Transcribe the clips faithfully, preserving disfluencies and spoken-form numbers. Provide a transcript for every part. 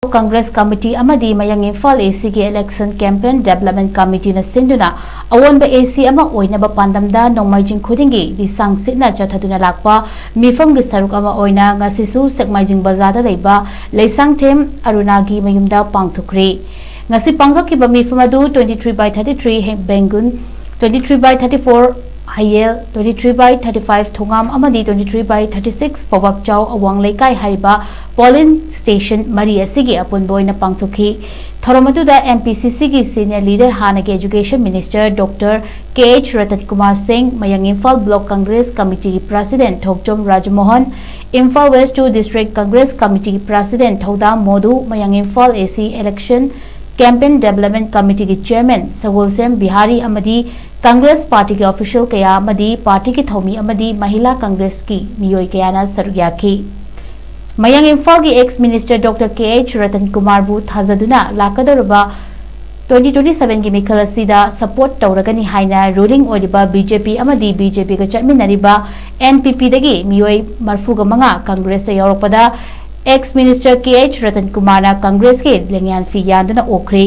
Congress Committee ꯑꯃꯗꯤ ꯃꯌꯥꯡ Imphal A Cꯒꯤ Election Campaign Development Committeeꯅ ꯁꯤꯟꯗꯨꯅ ꯑꯑꯣꯟꯕ A C ꯑꯃ ꯑꯣꯏꯅꯕ ꯄꯥꯟꯗꯝꯗ ꯅꯣꯡꯃꯥꯏꯖꯤꯡ ꯈꯨꯗꯤꯡꯒꯤ ꯂꯤꯁꯥꯡ ꯁꯤꯠꯅ ꯆꯠꯊꯗꯨꯅ ꯂꯥꯛꯄ ꯃꯤꯐꯝꯒꯤ ꯁꯔꯨꯛ ꯑꯃ ꯑꯣꯏꯅ ꯉꯁꯤꯁꯨ ꯁꯦꯛꯃꯥꯏꯖꯤꯡ ꯕꯖꯥꯔꯗ ꯂꯩꯕ ꯂꯩꯁꯥꯡꯊꯦꯝ ꯑꯔꯨꯅꯥꯒꯤ ꯃꯌꯨꯝꯗ ꯄꯥꯡꯊꯣꯛꯈ꯭ꯔꯤ꯫ ꯉꯁꯤ ꯄꯥꯡꯊꯣꯛꯈꯤꯕ ꯃꯤꯐꯝ ꯑꯗꯨ twenty three by thirty three ꯕꯦꯡꯒꯨꯟ, twenty three by thirty four ꯍꯌꯦꯜ, twenty three by thirty five ꯊꯣꯉꯥꯝ ꯑꯃꯗꯤ twenty three by thirty six ꯐꯧꯕꯥꯛꯆꯥꯎ ꯑꯋꯥꯡ ꯂꯩꯀꯥꯏ ꯍꯥꯏꯔꯤꯕ polling station ꯃꯔꯤ ꯑꯁꯤꯒꯤ ꯑꯄꯨꯟꯕ ꯑꯣꯏꯅ ꯄꯥꯡꯊꯣꯛꯈꯤ꯫ ꯊꯧꯔꯝ ꯑꯗꯨꯗ M P C Cꯒꯤ senior leader ꯍꯥꯟꯅꯒꯤ Education Minister Doctor K H Ratan Kumar Singh, ꯃꯌꯥꯡ ꯏꯝꯐꯥꯜ Block Congress Committeeꯒꯤ President ꯊꯣꯛꯆꯣꯝ ꯔꯥꯖꯃꯣꯍꯟ, Imphal West two District Congress Committeeꯒꯤ President ꯊꯧꯗꯥꯝ ꯃꯣꯗꯨ, ꯃꯌꯥꯡ Imphal A C Election Campaign Development Committeeꯒꯤ Chairman ꯁꯒꯣꯜꯁꯦꯝ ꯕꯤꯍꯥꯔꯤ ꯑꯃꯗꯤ Congress partyꯒꯤ official ꯀꯌꯥ ꯑꯃꯗꯤ partyꯒꯤ ꯊꯧꯃꯤ ꯑꯃꯗꯤ Mahila Congressꯀꯤ ꯃꯤꯑꯣꯏ ꯀꯌꯥꯅ ꯁꯔꯨꯛ ꯌꯥꯈꯤ꯫ ꯃꯌꯥꯡ ꯏꯝꯐꯥꯜꯒꯤ ex minister Doctor K H Ratan Kumarꯕꯨ ꯊꯥꯖꯗꯨꯅ ꯂꯥꯛꯀꯗꯧꯔꯕ twenty twenty sevenꯒꯤ ꯃꯤꯈꯜ ꯑꯁꯤꯗ support ꯇꯧꯔꯒꯅꯤ ꯍꯥꯏꯅ ruling ꯑꯣꯏꯔꯤꯕ B J P ꯑꯃꯗꯤ B J Pꯒ ꯆꯠꯃꯤꯟꯅꯔꯤꯕ N P Pꯗꯒꯤ ꯃꯤꯑꯣꯏ ꯃꯔꯤꯐꯨ ꯃꯉꯥ Congressꯇ ꯌꯥꯎꯔꯛꯄꯗ ex minister K H Ratan Kumarꯅ Congressꯀꯤ ꯂꯦꯡꯌꯥꯟ ꯐꯤ ꯌꯥꯟꯗꯨꯅ ꯑꯣꯛꯈ꯭ꯔꯤ꯫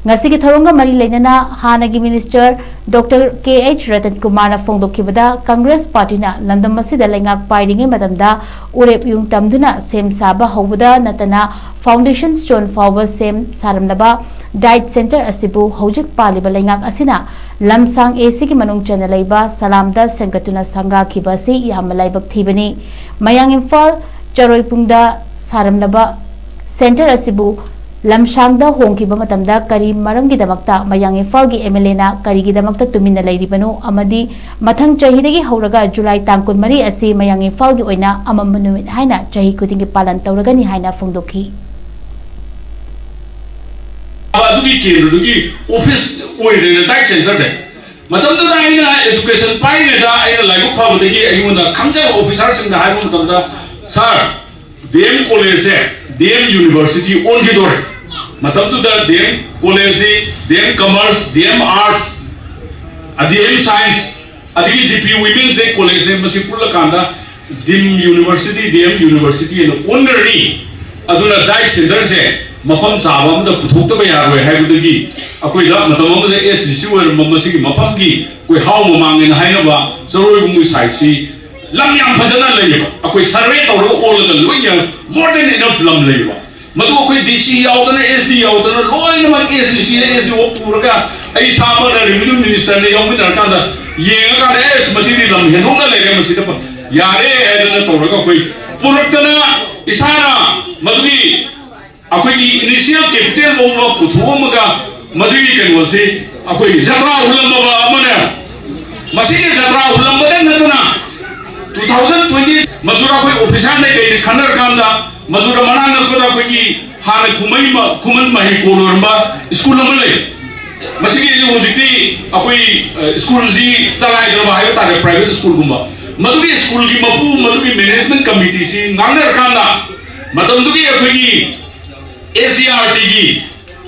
ꯉꯁꯤꯒꯤ ꯊꯧꯔꯝꯒ ꯃꯔꯤ ꯂꯩꯅꯅ ꯍꯥꯟꯅꯒꯤ minister Doctor K H Ratan Kumarꯅ ꯐꯣꯡꯗꯣꯛꯈꯤꯕꯗ, Congress partyꯅ ꯂꯝꯗꯝ ꯑꯁꯤꯗ ꯂꯩꯉꯥꯛ ꯄꯥꯏꯔꯤꯉꯩ ꯃꯇꯝꯗ ꯎꯔꯦꯞ ꯌꯨꯡ ꯇꯝꯗꯨꯅ ꯁꯦꯝ ꯁꯥꯕ ꯍꯧꯕꯗ ꯅꯠꯇꯅ foundation stone ꯐꯥꯎꯕ ꯁꯦꯝ ꯁꯥꯔꯝꯂꯕ diet center ꯑꯁꯤꯕꯨ ꯍꯧꯖꯤꯛ ꯄꯥꯜꯂꯤꯕ ꯂꯩꯉꯥꯛ ꯑꯁꯤꯅ ꯂꯝꯁꯥꯡ A Cꯒꯤ ꯃꯅꯨꯡ ꯆꯟꯅ ꯂꯩꯕ ꯁꯂꯥꯝꯗ ꯁꯦꯝꯒꯠꯇꯨꯅ ꯁꯪꯒꯥꯈꯤꯕ ꯑꯁꯤ ꯌꯥꯝꯅ ꯂꯥꯏꯕꯛ ꯊꯤꯕꯅꯤ꯫ ꯃꯌꯥꯡ ꯏꯝꯐꯥꯜ ꯆꯔꯣꯏꯄꯨꯡꯗ ꯁꯥꯔꯝꯂꯕ center ꯑꯁꯤꯕꯨ ꯂꯝꯁꯥꯡꯗ ꯍꯣꯡꯈꯤꯕ ꯃꯇꯝꯗ ꯀꯔꯤ ꯃꯔꯝꯒꯤꯗꯃꯛꯇ ꯃꯌꯥꯡ ꯏꯝꯐꯥꯜꯒꯤ M L Aꯅ ꯀꯔꯤꯒꯤꯗꯃꯛꯇ ꯇꯨꯃꯤꯟꯅ ꯂꯩꯔꯤꯕꯅꯣ ꯑꯃꯗꯤ ꯃꯊꯪ ꯆꯍꯤꯗꯒꯤ ꯍꯧꯔꯒ July ꯇꯥꯡ ꯀꯨꯟꯃꯔꯤ ꯑꯁꯤ ꯃꯌꯥꯡ ꯏꯝꯐꯥꯜꯒꯤ ꯑꯣꯏꯅ ꯑꯃꯝꯕ ꯅꯨꯃꯤꯠ ꯍꯥꯏꯅ ꯆꯍꯤ ꯈꯨꯗꯤꯡꯒꯤ ꯄꯥꯂꯟ ꯇꯧꯔꯒꯅꯤ ꯍꯥꯏꯅ ꯐꯣꯡꯗꯣꯛꯈꯤ꯫ ꯑꯗꯨꯒꯤ ꯀꯦꯟꯗ꯭ꯔꯗꯨꯒꯤ office ꯑꯣꯏꯔꯦꯅ diet centerꯗ꯫ ꯃꯇꯝꯗꯨꯗ ꯑꯩꯅ education ꯄꯥꯏꯔꯤꯉꯩꯗ ꯑꯩꯅ ꯂꯥꯏꯕꯛ ꯐꯕꯗꯒꯤ ꯑꯩꯉꯣꯟꯗ ꯈꯪꯖꯕ officerꯁꯤꯡꯗ ꯍꯥꯏꯕ ꯃꯇꯝꯗ, "Sir, D M collegeꯁꯦ D M university ꯑꯣꯟꯈꯤꯗꯣꯔꯦ꯫ ꯃꯇꯝꯗꯨꯗ D M collegeꯁꯤ D M commerce, D M arts, D M science, ꯑꯗꯒꯤ G P Women's Day collegeꯅꯦ, ꯃꯁꯤ ꯄꯨꯜꯂꯀꯥꯟꯗ D M university, D M university ꯍꯥꯏꯅ ꯑꯣꯟꯈ꯭ꯔꯅꯤ꯫ ꯑꯗꯨꯅ ꯗꯥꯏꯠ ꯁꯦꯟꯇꯔꯁꯦ ꯃꯐꯝ ꯆꯥꯕ ꯑꯃꯗ ꯄꯨꯊꯣꯛꯇꯕ ꯌꯥꯔꯣꯏ ꯍꯥꯏꯕꯗꯒꯤ ꯑꯩꯈꯣꯏꯗ ꯃꯇꯝ ꯑꯃꯗ ꯑꯦꯁ ꯗꯤ ꯁꯤ ꯑꯣꯏꯔꯝꯕ ꯃꯁꯤꯒꯤ ꯃꯐꯝꯒꯤ ꯑꯩꯈꯣꯏ ꯍꯥꯎ ꯃꯃꯥꯡ ꯍꯥꯏꯅ ꯍꯥꯏꯅꯕ ꯆꯔꯣꯏꯕꯨꯡꯒꯤ ꯁꯥꯏꯠꯁꯤ ꯂꯝ ꯌꯥꯝ ꯐꯖꯅ ꯂꯩꯌꯦꯕ꯫ ꯑꯩꯈꯣꯏ ꯁꯔꯚꯦ ꯇꯧꯔꯒ ꯑꯣꯜꯂꯒ ꯂꯣꯏꯅ more than enough ꯂꯝ ꯂꯩꯌꯦꯕ꯫ ꯃꯗꯨ ꯑꯩꯈꯣꯏ ꯗꯤ ꯁꯤ ꯌꯥꯎꯗꯅ, ꯑꯦꯁ ꯗꯤ ꯌꯥꯎꯗꯅ, ꯂꯣꯏꯅꯃꯛ ꯑꯦꯁ ꯗꯤ ꯁꯤꯗ ꯑꯦꯁ ꯗꯤ ꯑꯣ ꯄꯨꯔꯒ ꯑꯩ ꯏꯁꯥꯃꯛꯅ ꯔꯦꯚꯤꯅ꯭ꯌꯨ ꯃꯤꯅꯤꯁꯇꯔꯅ ꯌꯥꯎꯃꯤꯟꯅꯔꯀꯥꯟꯗ ꯌꯦꯡꯉꯀꯥꯟꯗ, "ꯑꯦꯁ, ꯃꯁꯤꯗꯤ ꯂꯝ ꯍꯦꯟꯗꯣꯛꯅ ꯂꯩꯔꯦ, ꯃꯁꯤꯗ ꯌꯥꯔꯦ" ꯍꯥꯏꯗꯅ ꯇꯧꯔꯒ ꯑꯩꯈꯣꯏ ꯄꯨꯔꯛꯇꯅ ꯏꯁꯥꯅ ꯃꯗꯨꯒꯤ ꯑꯩꯈꯣꯏꯒꯤ ꯏꯅꯤꯁꯤꯌꯦꯜ ꯀꯦꯄꯤꯇꯦꯜ ꯐꯥꯎꯕ ꯄꯨꯊꯣꯛꯑꯝꯃꯒ ꯃꯗꯨꯒꯤ ꯀꯩꯅꯣꯁꯤ ꯑꯩꯈꯣꯏꯒꯤ ꯖꯇ꯭ꯔꯥ ꯍꯨꯜꯂꯝꯃꯕ ꯑꯃꯅ, ꯃꯁꯤꯒꯤ ꯖꯇ꯭ꯔꯥ ꯍꯨꯜꯂꯝꯕꯗ ꯅꯠꯇꯅ two thousand twenty ꯃꯗꯨꯗ ꯑꯩꯈꯣꯏ ꯑꯣꯐꯤꯁꯥꯔꯅ ꯀꯩꯅ ꯈꯟꯅꯔꯀꯥꯟꯗ ꯃꯗꯨꯗ ꯃꯅꯥꯛ ꯅꯛꯄꯗ ꯑꯩꯈꯣꯏꯒꯤ ꯍꯥꯟꯅ ꯈꯨꯃꯩ ꯃ-, ꯈꯨꯃꯟ ꯃꯍꯩꯀꯣꯜ ꯑꯣꯏꯔꯝꯕ ꯁ꯭ꯀꯨꯜ ꯑꯃ ꯂꯩ꯫ ꯃꯁꯤꯒꯤ ꯍꯧꯖꯤꯛꯇꯤ ꯑꯩꯈꯣꯏ, ꯑ, ꯁ꯭ꯀꯨꯜꯁꯤ ꯆꯂꯥꯏꯗ꯭ꯔꯕ ꯍꯥꯏꯕ ꯇꯥꯔꯦ, ꯄ꯭ꯔꯥꯏꯚꯦꯠ ꯁ꯭ꯀꯨꯜꯒꯨꯝꯕ꯫ ꯃꯗꯨꯒꯤ ꯁ꯭ꯀꯨꯜꯒꯤ ꯃꯄꯨ, ꯃꯗꯨꯒꯤ ꯃꯦꯅꯦꯖꯃꯦꯟ ꯀꯃꯤꯇꯤꯁꯤ ꯉꯥꯡꯅꯔꯀꯥꯟꯗ ꯃꯇꯝꯗꯨꯒꯤ ꯑꯩꯈꯣꯏꯒꯤ ꯑꯦꯁ ꯁꯤ ꯑꯥꯔ ꯇꯤꯒꯤ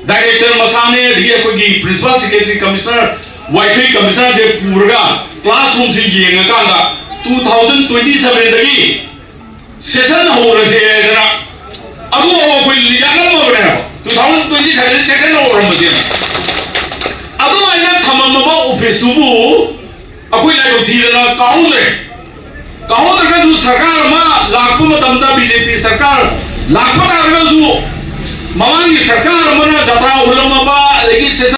ꯗꯥꯏꯔꯦꯛꯇꯔ ꯃꯁꯥꯅꯦ, ꯑꯗꯒꯤ ꯑꯩꯈꯣꯏꯒꯤ ꯄ꯭ꯔꯤꯟꯁꯤꯄꯥꯜ ꯁꯦꯀ꯭ꯔꯦꯇꯔꯤ, ꯀꯃꯤꯁꯅꯔ, ꯋꯥꯏꯐꯩ ꯀꯃꯤꯁꯅꯔꯁꯦ ꯄꯨꯔꯒ ꯀ꯭ꯂꯥꯁꯔꯨꯝꯁꯤ ꯌꯦꯡꯉꯀꯥꯟꯗ two thousand twenty sevenꯗꯒꯤ ꯁꯦꯁꯟ ꯍꯧꯔꯁꯦ ꯍꯥꯏꯗꯅ ꯑꯗꯨ ꯑꯩꯈꯣꯏ ꯌꯥꯠꯂꯝꯃꯕꯅꯦ ꯍꯥꯏꯕ꯫ Two thousand twenty seven session ꯍꯧꯔꯝꯕꯁꯦ ꯑꯗꯨꯃꯥꯏꯅ ꯊꯝꯃꯝꯃꯕ ꯑꯣꯐꯤꯁꯇꯨꯕꯨ ꯑꯩꯈꯣꯏ ꯂꯥꯏꯕꯛ ꯊꯤꯗꯅ ꯀꯥꯍꯧꯗ꯭ꯔꯦ꯫ ꯀꯥꯍꯧꯗ꯭ꯔꯒꯁꯨ ꯁꯔꯀꯥꯔ ꯑꯃ ꯂꯥꯛꯄ ꯃꯇꯝꯗ, ꯕꯤ ꯖꯦ ꯄꯤ ꯁꯔꯀꯥꯔ ꯂꯥꯛꯄ ꯇꯥꯔꯒꯁꯨ ꯃꯃꯥꯡꯒꯤ ꯁꯔꯀꯥꯔ ꯑꯃꯅ ꯖꯇ꯭ꯔꯥ ꯍꯨꯜꯂꯝꯃꯕ, ꯑꯗꯒꯤ ꯁꯦꯁꯟ